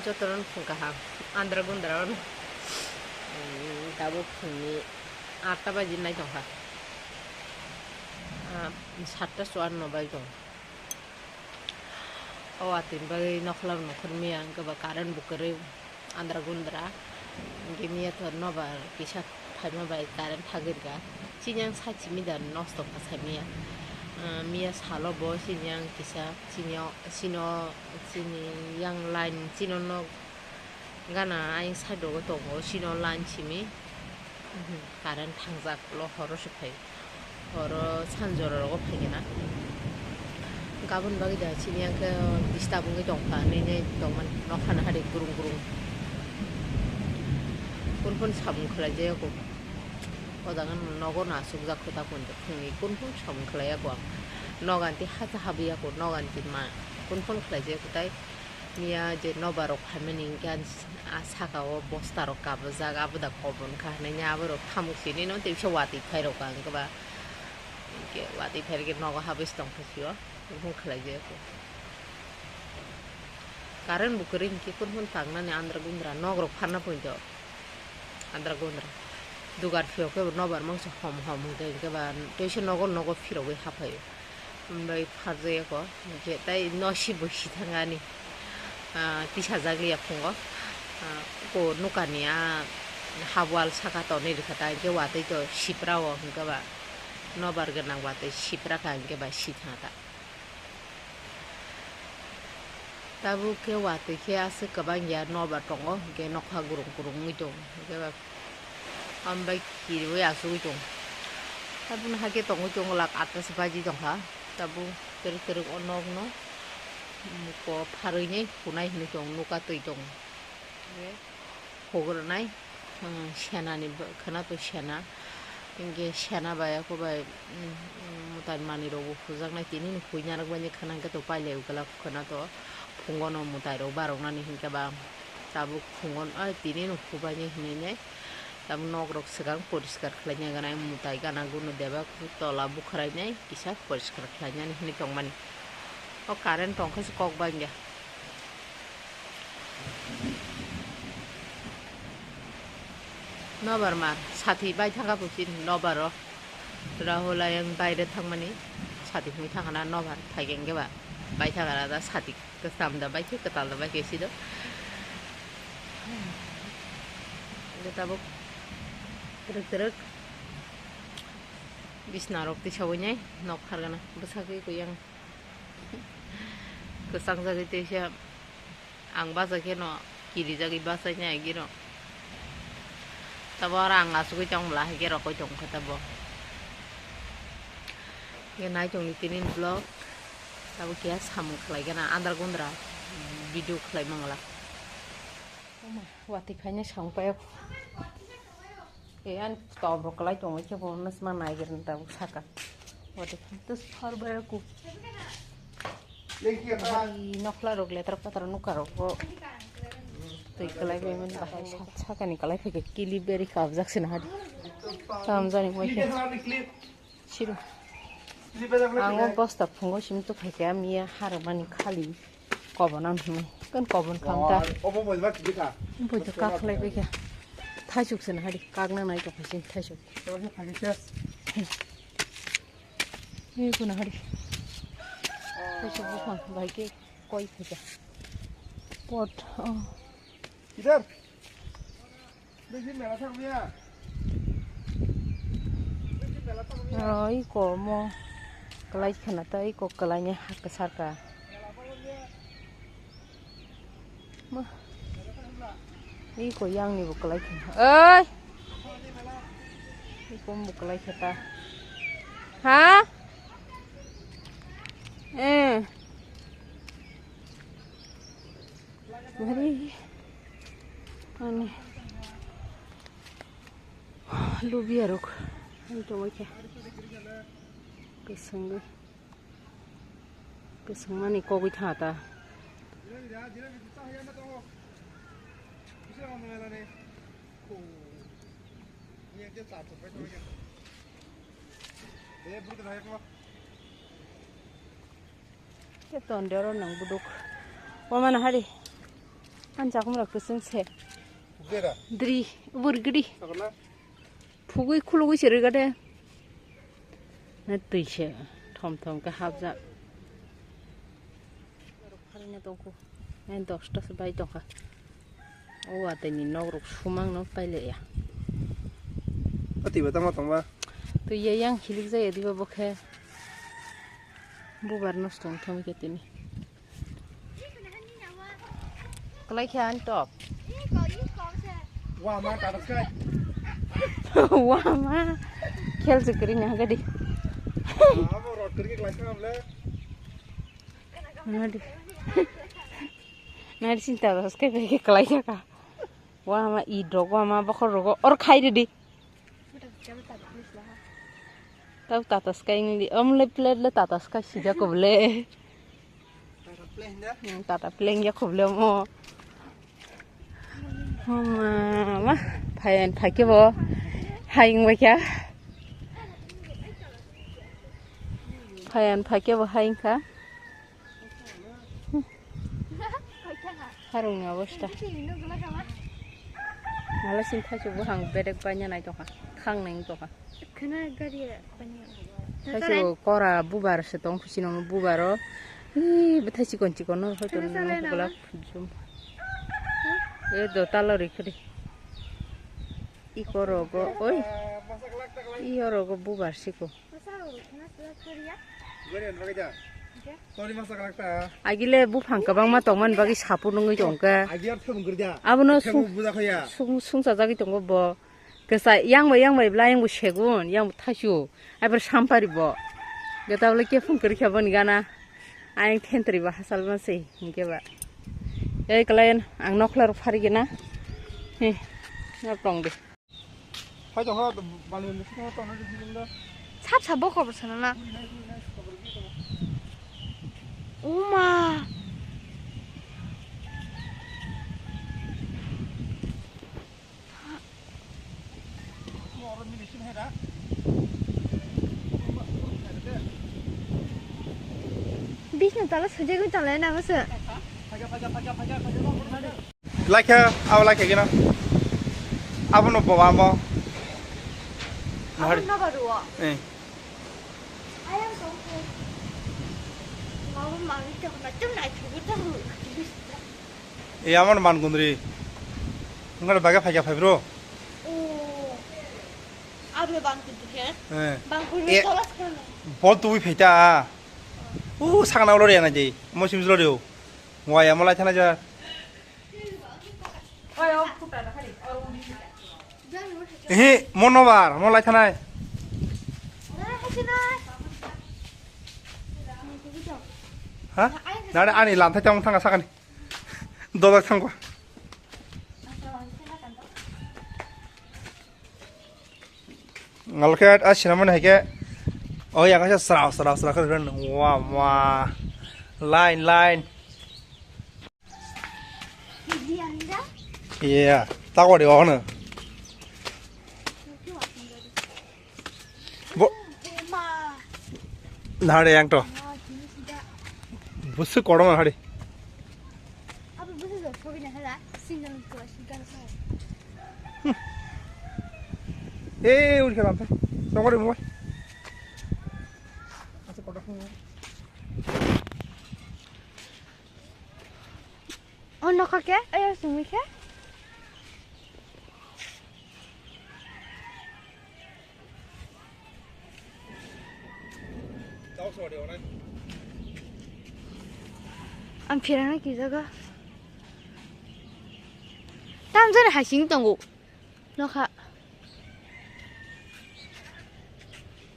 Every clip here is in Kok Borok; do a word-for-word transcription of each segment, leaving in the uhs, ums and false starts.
Jotono phung kaham, andra gundra ono. Hmm, tabuk phungni atta baji nai tongkha. Ah, satta chuanno bai tong. O atwini bagwi nokhlak nukhur miya, hwnkhe ba current bo kwrwi, andra gundra. Hwnkhe miya to nobar kisa phaima bai current thagwi rwkha. Chini yang sachimi da nosto kha samiya. Ah, miya salo bo chini yang kisa, chini o, chini o, chini yang line chini o nok gana ayang side rogo tongo, chini o line simi. Mhm, current thangjak lo horo se phai. Horo sanjoro rogo phai gana. Gabon bagwi da chini yang khe disturb wngwi tongkha, nini tongmani nokha nahari gurung gurung. Kun kun samung khlai jaya ko. O jaga nogo no asukjak kho ta kun phungni kun phung samung khlai ya ko ang. Noganti hacha habwi ya ko, noganti ma kun phung khlai jaya ko tai miya je nobar rok phaimani hwnkhe ang s-, a saka o bosta rok kabujak abo da kobon kha hinui abo rok thamuk sini no tei bisa watwi phai rok ang khe ba hwnkhe watwi phai rok nogo habwi se tong kha sio kun phung khlai jaya ko. Current bo kwrwi hwnkhe kun phung tangnani andra gundra nok rok pharna poito. Andra gundra. Dugar phiyok khe bo nobar mangsa hom hom hwnkhe hwnkhe ba teisa nogo nogo phirogwi haphaio. Bai pharjaya ko, hwnkhe tai nosi bo si thangani. Ah, tisajak liya phungo. Ah, ko nukani a hab wall saka tonwi rwkha ta, hwnkhe watwi to sipra o hwnkhe ba nobar gwnang watwi sipra kha hwnkhe ba si thang ta. Tabuk khe watwi khe aswk kwbang ya nobar tongo, hwnkhe nokha gurung gurung wngwi tongo, hwnkhe ba ambai kiriwi asugwi tongo. Tabukni hakhe tongwi tongo lak atta se baji tongkha, tabuk twrwk twrwk o nokno muko pharwi nai hunai hinwi tongo, nuka twi tongo. Hwnkhe. Hugurunai, hmm, senani bo-, khwnato sena. Hinkhe sena bai, ako bai, hmm, hmm, mwtai manwi rokbo hujaknai, tini ni hui narwkbaini khwna hinkhe to pailai ugwlak khwnato phungono mwtai rok baroknani hinkhe ba tabuk phungo, ah, tini no hubaini hinwi nai tabuk nok rok swkang poriskar khlaina gwnai, mwtai gana gunu deba tola bukhwrainai kisa poriskar khlainani hinwi tongmani. O current tongkhe se kok bangya. Nobar ma sati bai thangkha bo chini nobaro. Rahul ayang baire thangmani sati hwnwi thangkha na nobar phaikhe hwnkhe ba bai thangkha na da sati kwcham da bai khe kwtal da bai khe sido. Hwnkhe tabuk twrwk twrwk bisna rok tisawi nai nok phargana bwsakhe kuyang. Kwchang jagwi teisa ang bachai kheno kirijagwi bachai nai agino. Tabo oro ang asugwi tong bwla hai khe rokoi tong kha tabo. Khe nai tongni tini vlog tabo keha samung khlai gana andra gundra video khlai mangla. Watwi phaina samung payok. E, ani top rok kwlai tongwi khe bo nw sma nai gir nw tabuk saka. Watwi phai tus phar bai ku. Ari nokla rok letra patra nukha rok bo. Twi kwlai bai mani bahai sa-, sakani kwlai phai khe kili beri kabjak se nahadi. Tamjani moi khe. Siru. Ang o bosta phungo simi tokphai khe, miya harmani khali kobon ang hwnwi. Kan kobon kha ta. Obo bo ba kibika. Bo to kak khlai bai kha. Thaisuk se na hari kak na nai tokphai sini thaisuk. Obo khe phai khe. Ni kuna hari. Thaisuk buphang bai khe koi phai kha. Pot. Oh. Idhar. Aro iko omo kwlai khwna ta, iko kwlaini ha kwsar ka. Ma. Iko yang ni bo kwlai khwna. Oi. Iko omo kwlai khe ta. Ha? Eh. Bari ani lubia rok ani tongwi khe kwswngwi kwswngmani kogwi tha ta. Khe ton de oro nang buduk. Wamana hari. Ang jakmura kwchwng se. Dri, ubur gidi. Phugwi khulugwi se rwgade. Na twi se thom thom khe hapjak. Pharina tongkhu. Nai dosta se bai tongkha. O watwi ni nok rok sumang no pailaiya. Ati ba tamo tongba. Twi ya yang hilik jaya diba bokhe. Bubar nosto wng thangwi khe tini. Kalai khe ani top. Wama, Tata Sky. Wama. Khel se kwrwi nang gadi. Abo rot kwrwi khe kalai kha amle. Nadi. Nadi sinta das khe bai khe kalai kha ka. Wama i dog wama bokhor rogo or khai ridi. Tau Tata Sky ni di, om le plate le Tata Sky sida ko ble. Hmm, Tata plane ya ko ble mo. Mama, phayan phake bo. Hayung ba kya? Phayan phake bo hayung kha. Harung ni obosta. Nala sin thaichuk buphang bedek baina nai tongkha. Khang nai tongkha. Khana gari baina. Thaichuk kora bubar se tong khusino bubaro. Hi bwthai chikon chikon no hoito nung puklak jum. E do talo ri khudi. I korogo oi. I orogo bubar siko. Agile buphang kwbangma tongmani bagwi sapu nungwi tongkha. Abono sung-, sung-, sungsajagwi tongo bo. Kwsa yang bai yang bai bla yang bo segun, yang bo thaisu. Aibar sampari bo. Gata bole khe phung kwrwi kha boni gana. Ayang thentri bo hachal ma se hinkhe ba. Ei kwlai ang nokhlaro phari gana. He. Nok tong de. Hai tong ha, bani musi tong ha, tong ha, tong ha. Sap sap bo khobor sana na. Uma. Bisna tala sujagwi tala na masa. Laikha, abo laikha gina. Abo no bawa mo. Abo no baruo. Eh. Ayang tongkhe. Mama mami tong na tum nai thubu tong. Eh, amo no man gundri. Ngar baga phaikha phai bro. Oh. Abo bang kudu khe. Eh. Bang kudu tolas kana. Bol tubui phaita. U sakna ulo re na dei. Mo sim ulo re o. Waya mo lai thana ja. Ehe, mo nobar, mo lai thanai. Ha? Nare ani lamthai tong thanga sakani. Dodok thangkwa. Ngalkhe a sinamani hai khe. O yang kaisa srao, srao, srao khe rwgwlak. Wa, wa. Line, line. Iya, takwa de ono. Bo. Nare yang to. Busu korom hari. Eh, uri khe lamsa. Tongori mo. Acha kodak mo. O nokha khe, ayo sumui khe. Ang phirana kijago. Tamjani hasing tongo. Nokha.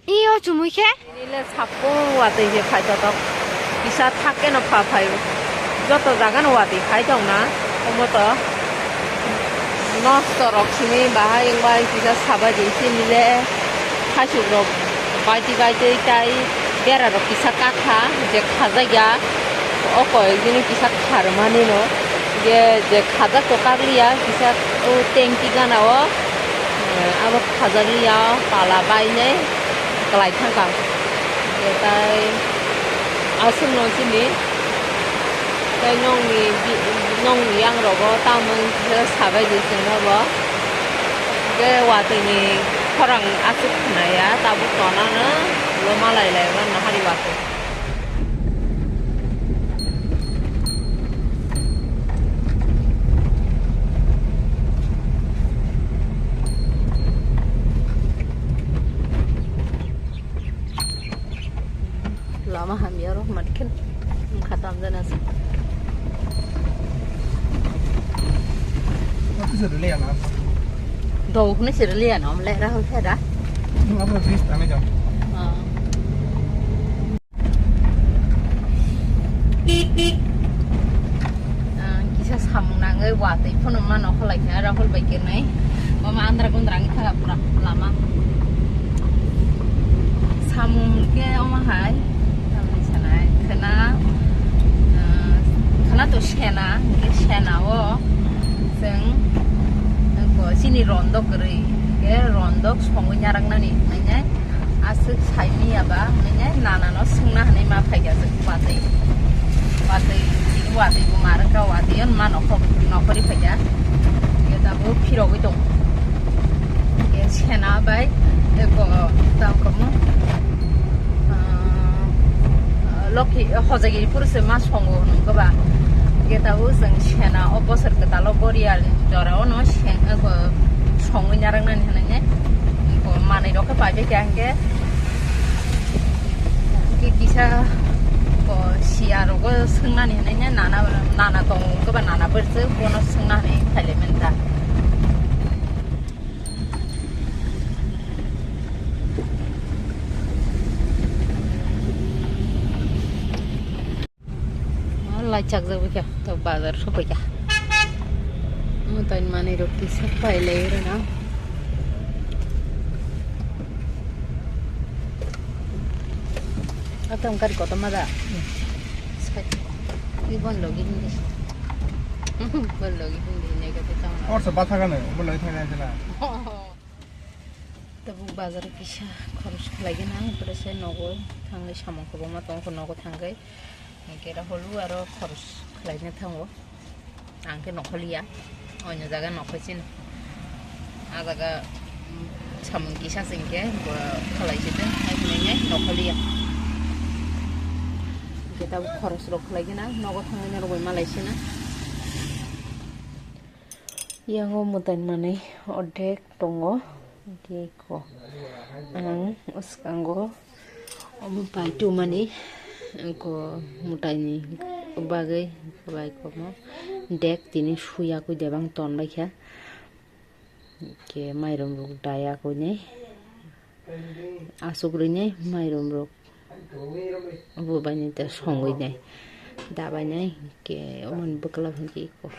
Iyo chumui khe. Nile sapung watwi se phai totok. Kisa thak keno pha phai. Joto jaga no watwi khai tong na. Omo to. Nosto rok sini bahai wngbai kisa sabai di sini le. Khasuk rok baiti baiti tai bera rok kisa kakha je khajak ya. O koi bini kisa kharmani no. Je, je khajak to kakliya kisa o tengki gana o. Eh, abo khajak liya pala bainai. Kwlai thangkha. Tei aswkno chini Tei nongni bi-, nongni yangrogo tamung khe sabai di chwngno bo. Hwnkhe watwi ni khorang aswk khwnaya, tabuk tonano ulo malai lai mano hari watwi. Lama hamya rok matkhe wngkha tamjani aswk. Dou hwnwi se rwliya na, omo le rahul khe da. Nung abo bis tangwi jao. Ah. Ah, kisa samung nangwi watwi phano mano kholai kha Rahul bai kenai. Mama andra gundra wngwi thangkha pura lama. Samung khe omo hai, tamni sanai khwna, ah, khwna to sena, hwnkhe sena o chwng, chini rondok kwrwi, hwnkhe rondok songwi naraknani, nai nai. Aswk sai manya ba, hwnwi nai nana no swngna hwnwi ma phaikha, aswk watwi. Watwi, tini watwi bo ma rwkha, watwi o ma nokhor, nokhorwi phaikha. Hwnkhe tabuk phirogwi tongo. Hwnkhe sena bai, eko, tamo, ah, Lokhi, Hojagiri phuru se ma songo hwnwi khe ba. Hwnkhe tabuk chwng sena o bosor kwtalo Gorial jora o no seng, eko, songwi narwknani hwnwi nai. Eko, manwi rok khe paiphaikha hwnkhe. Hwnkhe kisa bo siya rogo swngnani hinwi nana, nana tongo wngkhe ba nana bwrwswk bono swngna hinwi phailai manta. Laichak jak kha, to bazar sopai kha. Mwtai manwi rok kisa pai lai rwna. Atam kar koto ma da. Sai. Ibon logi hindi. Ibon logi hindi ne kate tama. Or sa batha gane, ibon logi thang gane na. Tabuk bazar kisa khoros khlai gana, pore se nogo thangwi samung kwbangma tong kho nogo thangwi. Hwnkhe Rahul aro khoros khlaina thango. Ang khe nokholiya. Oino jaga nokhoi sino. A jaga, mm, samung kisa se hwnkhe bo khalai se tong, hai hwnwi nokholiya. Hwnkhe tabuk khoros rok khlai gana, nogo thangwi norok bai malai sina. Yango mwtai manwi ordek tongo. Hwnkhe eko ang bwskango omo pai tumani, eko mwtaini bagwi bai komo dek tini suya kwi debang tonbaikha. Hwnkhe mairum rok daya kwini. Aswk rwini mairum rok bo bainai ta songwi nai, dabai nai, hwnkhe omo ni bwkla hwnkhe eko.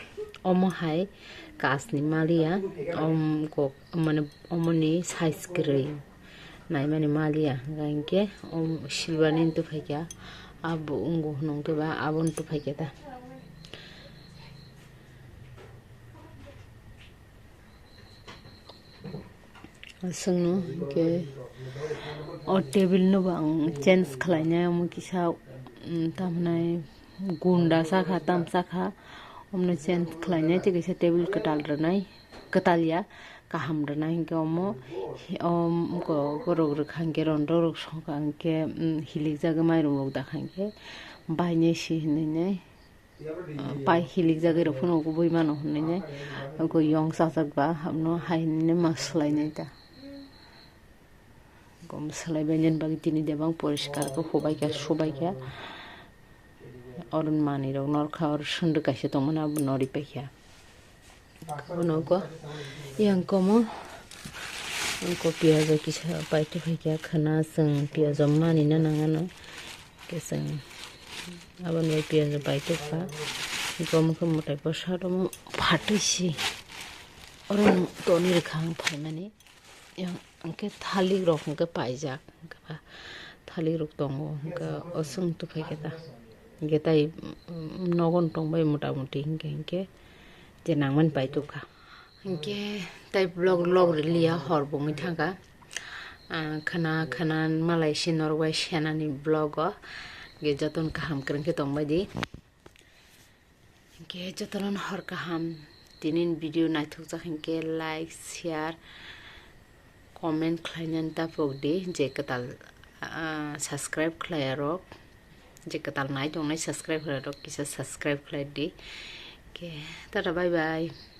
Omo hai kach ni maliya, om kok, mane omo ni size kwrwi naimani maliya, hwnkhe om silver ni tuphaikha, abo wngkha hwnkhe ba abo ni tuphaikha ta. Aswkno hwnkhe o table no bo ang change khlainai, omo kisa, um, tamhinai gunda sakha, tam sakha, omno change khlainai, tei kaisa table kwtal rwnai, kwtal ya, kaham rwnai, hwnkhe omo, om, borok rwkha hwnkhe, rondorok songkha hwnkhe, um, hilikjagwi mairum rok dakha hwnkhe, bainai se hinwi nai. Pai hilikjagwi rok phano kubui mano hwnwi nai. Oko yong chajak ba, hapno hai hwnwi ma swlainai ta. Gom swlaibainani bagwi tini debang poriskar khe hubaikha, subaikha. Oro manwi rok norkha, oro sunduk kaisa tongmani abo noripaikha. Abono oko yang komo oko piyajo kisa paithaikha, khwna chwng piyajo manina nangano. Khe chwng aboni bai piyajo paitokha. Hwnkhe omo khe mwtai bwsa omo phatwi si. Oro no tonwi rwkha ang phaimani. Yang hwnkhe thalik rok hwnkhe paijak. Hwnkhe ba thalik rok tongo. Hwnkhe o chwng tubukha khe ta. Hwnkhe tai, mm, nogo no tongbai mota moti hwnkhe, hwnkhe je nangmani paitokha. Hwnkhe tai vlog, vlog rwliya, hor bo wngwi thangkha. Ah, khwna, khwna malai se norok bai senani vlog o. Hwnkhe jotono kaham kwrwng khe tongbai di. Ke jotono hor kaham, tinin video naithokjak hinkhe like, share, comment khlainani tapok di, je kwtal, ah, subscribe khlaiya rok, je kwtal nai tongnai subscribe khlaiya rok kisa subscribe khlai di. Ke tata, bye bye.